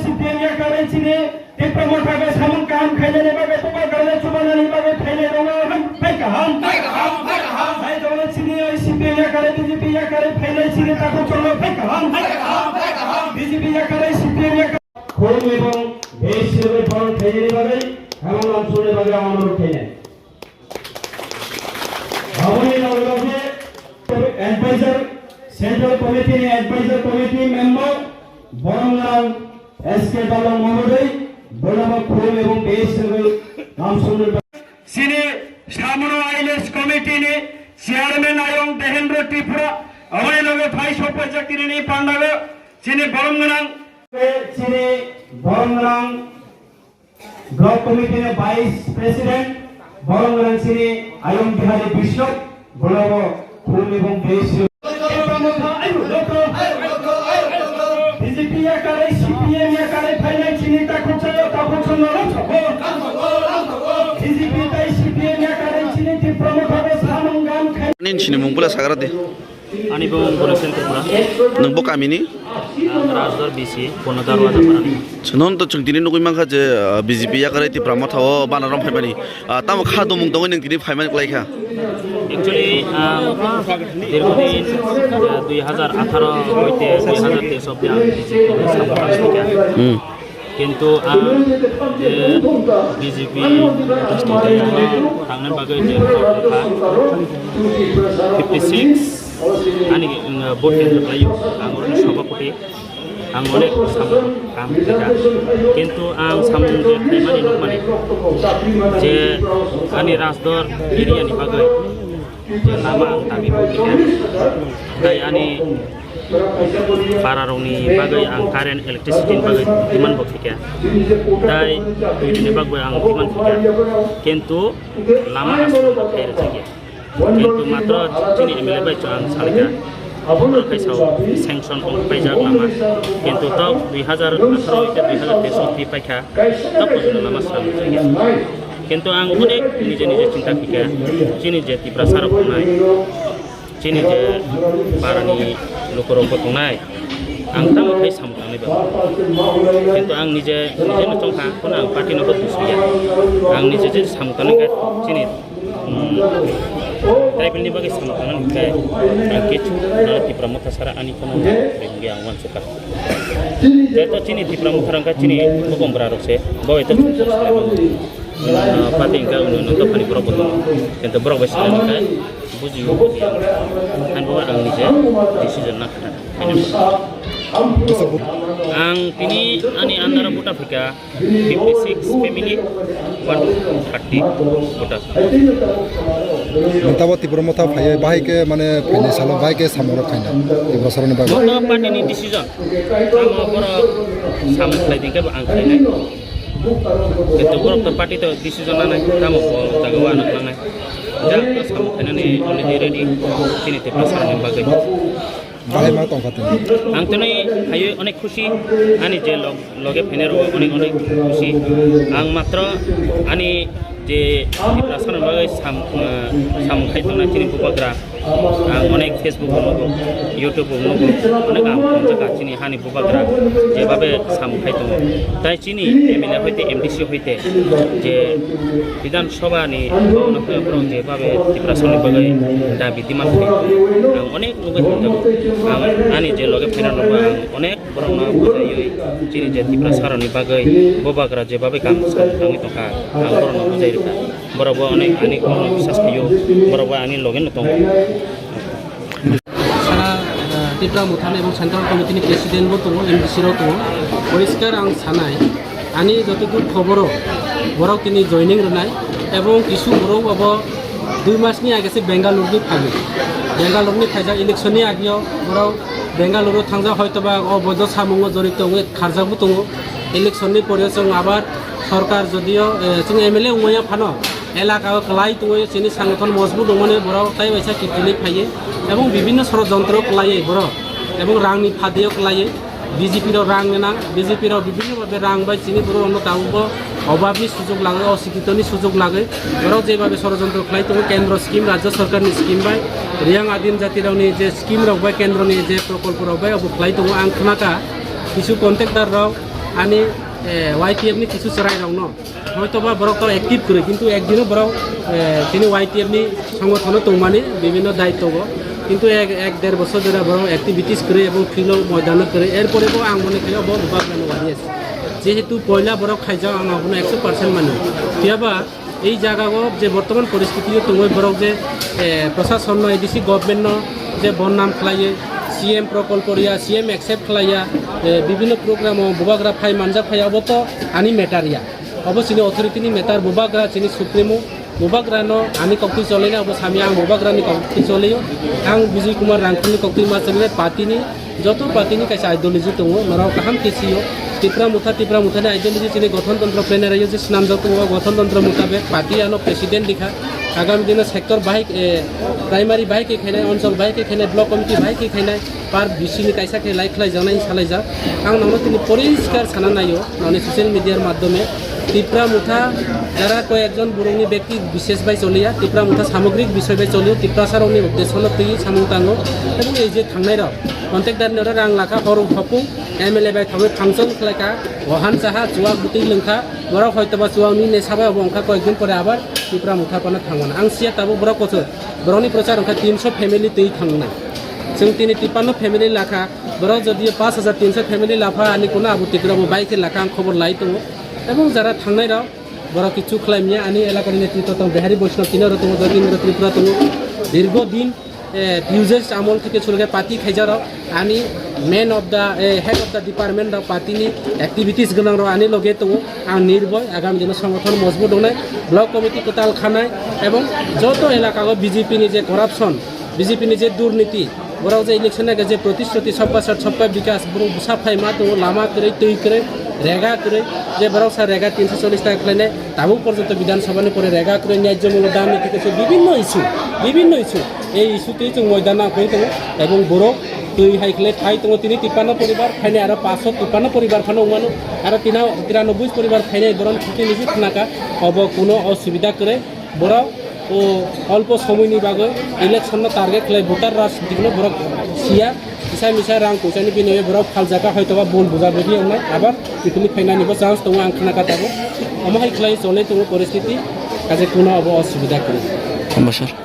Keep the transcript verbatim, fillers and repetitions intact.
C P M yakarwi chini Tipra Motha khe samung kaham khainani bagwi, bubagrano chubanani bagwi phainai rokno phai kaham. Phai kaham, phai kaham. Hai dole chini oi C P M yakarwi, B J P yakarwi phainai chini takhuk chwngno phai kaham. Phai kaham, phai kaham. B J P yakarwi C P M yakarwi. Khum ebong base hisabe phoron khainani bagwi, hamung lamsongni bagwi ang onurodh khainai. Aboni loge loge advisor, Central Committee ni Advisor Committee member, borom gwnang S K Dalong Mahodoi, bonobo khum ebong base hisabe lamsongni bagwi. Chini Samono Islands Committee ni Chairman Ayong Dehendra Tripura, aboni loge phai sophaijak tini ni pandago chini borom gwnang, chini borom gwnang Block Committee ni Vice President, borom gwnang chini Ayong Bihari Bishnoi, bonobo khum ebong base B J P yakarwi, C P M yakarwi phainai chini takhuk chwngno, takhuk chwngno lok soko. B J P tai C P M yakarwi chini Tipra Motha bo samung kaham khai. Nini sinimung bwla sagra di. Ani bumung Bono Sen Tripura. Nwng bo kamini? Ang Rajdor B C, Bono Darwaja Parani. Chwng to chwng tini nugwi mankha je, ah, B J P yakarwi Tipra Motha o bana rom phaimani. Ah, tamo kha domung tongwi nwng tini phaimani kwlai kha? Actually, ang dirghodin, ah, dui hazar atharo hoite dui hazar teis obdi ang B J P ni samung tangwi kha. Hmm. Kintu ang je B J P tangnai bagwi je fifty six ani, uh, vote khe khlaio, ang oroni sabhapati, ang onek samung kaham khlaikha. Kintu ang samung je khlaimani nukmani je ani Rajdor area ni bagwi je lama ang dabi bo khaikha. Tai ani para rokni bagwi ang current, electricity ni bagwi demand bo khaikha. Tai twi ni bagwi ang demand khaikha. Kintu lama aswk khe rwjakya. Kintu matro chini M L A bai chwng ang salikha. Oro kaisa sanction ong paijak lama. Kintu tok dui hazar atharo hoite dui hazar teis obdi paikha. Tok porjonto lama swnam rwjakya. Kintu ang onek nije nije chinta khaikha. Chini je Tiprasa rok tongnai. Chini je parani lukurokbo tongnai, ang tamo khai samung tangnai ba. Kintu ang nije, nije no chongkha, kono ang party no bo dusriya. Ang nije je samung tangnai khe chini, mm, tribal ni bagwi samung tangnai khe ang kechu na Tipra Motha sara ani kono na hwnwi ang uansukha. Jeto chini Tipra Motha rangkha chini bokong bwra rok se, bo eto chini, ah, party hwnkhe uno uno dophani borok bo tongo. Kintu borok bai swlailankha. Bujiyo, bujiya. Ani bo ang nije decision na kha. Ang tini ani under o buta phika fifty six family, one thirty voter. Tabo Tipra Motha phaiye bahai khe mane phaini salo bahai khe samung rok khaina. Tipra saroni bagwi. Joto party ni decision. Tamo borok samung khlai dingkhe bo ang khlainai. Kintu borok to party to decision nanai, tamo bo jaga o ano nangnai. Jak to samung khainani already ready, chini Tiprasa ni bagwi. Bahai ma tongkha tini. Ang tini phaiwi onek khusi, ani je log-, loge phainai rok onek onek khusi. Ang matro ani je Tiprasa ni bagwi sam-, ah, samung khai tongnai chini bubagra. Ang onek Facebook o nugo, YouTube o nugo, onek ang jaga chini hani bubagra jebabe samung khai tongo. Tai chini M L A hoite M D C hoite je Bidhan Sabha ni bhawan o phai borok jebabe Tiprasa ni bagwi dabi demand khai tongo. Ang onek nugwi hamjago. Ang ani je loge phaina rokbo ang onek borokno bujaiwi chini je Tiprasa rokni bagwi bubagra jebabe kam samung tangwi tongkha, ang borokno bujai rwkha. Borok bo ani, ani, borok no biswas khaio, borok bo ani loge no tongo. Sara, ah, Tipra Mothani ebong Central Committee ni President bo tongo, M D C rok tongo. Poriskar ang sanai, ani joto duk khoboro borok tini joining rwnai ebong kisu borok abo dui mas ni age se Bengaluru ni phaio. Bengaluru ni phaijak election ni ageo borok Bengaluru thangjak, hoito ba o bodo samungo jorito wngwi kharjak bo tongo. Election ni pore chwng abar sorkar jodio, eh, chwng M L A wngmaya phano elaka o kwlai tongwi chini sangathon mojbut wngmani borok tai waisa kiphilwi phaiwi ebong bibinno sorojontro kwlaiwi borok ebong rangni phadio kwlaiwi B J P rok rang nang, B J P rok bibinno bhabe rang bai chini borok rokno tabukbo obabni sujok lagwi, osikitoni sujok lagwi borok jebabe sorojontro khlai tongo, kendro scheme, rajya sorkarni scheme bai, Riyang Adim Jati rokni je scheme rok bai, kendroni je prokolpo rok bai obo khlai tongo. Ang khnakha kisu contractor rok Ani, eh, Y T F ni kisu chwrai rokno hoyto ba borok to active kwrwi, kintu ekdino borok, eh, chini Y T F ni songothono tongmani bibhinno daityogo, kintu ek, ek der bosor dhore borok activities kwrwi ebong field o moidano kwrwi, erpore bo ang mone khaio bo bubagrano wariya se. Jehetu poila borok khaijak, ang abono ekso percent mani. Phiyaba ei jaga o je bortoman poristiti o tongwi borok je, eh, prasasonno, A D C government no je bonnam khlaiwi, C M prokolpo riya, C M accept khlaiya, eh, bibhinno program o bubagra phai manjak phai, abo to ani matter ya. Abo chini authority ni matter, bubagra chini supremo, bubagra no ani koktwi cholina, abo samya ang bubagra ni koktwi cholio. Ang Bijay Kumar Rangkhol ni koktwi ma cholina, party ni joto party ni kaisa ideology tongo, norok kaham khe sio. Tipra Motha, Tipra Motha ni ideology chini gothon tontro plenary o je swnamjak tongo, o gothon tontro mutabek party ano president dikha. Agami dino sector bahai, eh, primary bahai khe khainai, onchol bahai khe khainai, block committee bahai khe khainai, par B C ni kaisa khe lai khlaijaknai salaijak. Ang nono tini poriskar sana naio, noni social media r madhyome. Tipra Motha jara koyekjon borokni bekti bishesh bai choliya, Tipra Motha samogrik bishoy bai cholio, Tiprasa rokni uddeshono twi samung tango, ebong ei je thangnai rok. Contact dari noro rang lakha, hor hopung M L A bai thangwi function khlaikha, wahan saha, chuwak bwtwi lwngkha, borok hoitoba chuwak ni nesa bai obo wngkha, koyekdin pore abar Tipra Motha phano thangmano. Ang siya tabuk borok kochok, borokni prochar wngkha tinso family twi thangnai. Chwng tini tipanno family lakha, borok jodi pash hajar tinso family lapha ani kuno abo Tipra bo bai khe lakha, ang khobor lai tongo. Ebong jara thangnai rok, borok kichu khlai manya, ani elakani netritwo tong Bihari Vaishnav tini oro tongo, Jagindra Tripura tongo, dirgo din eh, P U J S amol theke suru khe party khaijarok, ani man of the, eh, head of the department rok, party ni activities gwnang rok ani loge tongo. Ang nirboy, agami dino songothono mojbut wngnai, block committee kwtal khanai, ebong joto elaka o B J P ni je corruption, B J P ni je durniti, borok je election nai je protishruti sabka sath sabka bikas, borok bwsa phai ma tongo, lama kwrwi, twi kwrwi, rega kwrwi, je borok sa rega tinso chollish taka khlainai, tabuk porjonto Bidhan Sabha ni pore rega kwrwi, nyajjo mulo dam niti kaisa bibhinno issue, bibhinno issue. Ei issue twi chwng moidan nang phai tongo, ebong borok twi hai khlai phai tongo, tini tipanno poribar phainai, aro paanch sho tipanno poribar phano wngmano, aro tina tiranoboi poribar phainai, boron chuti nisi khnaka, obo kuno osubida kwrwi, borok o olpo somoini bagwi election no target khlai, voter rajniti no borok siya, kisa misa rang poisa ni binoye borok phaljaka, hoitoba bul buja budi wngnai, abar kiphilwi phainani bo chance tongo, ang khnaka tabuk, omo hai khlai cholwi tongo poristiti, kaje kuno obo osubida kwrwi. Hambai sir.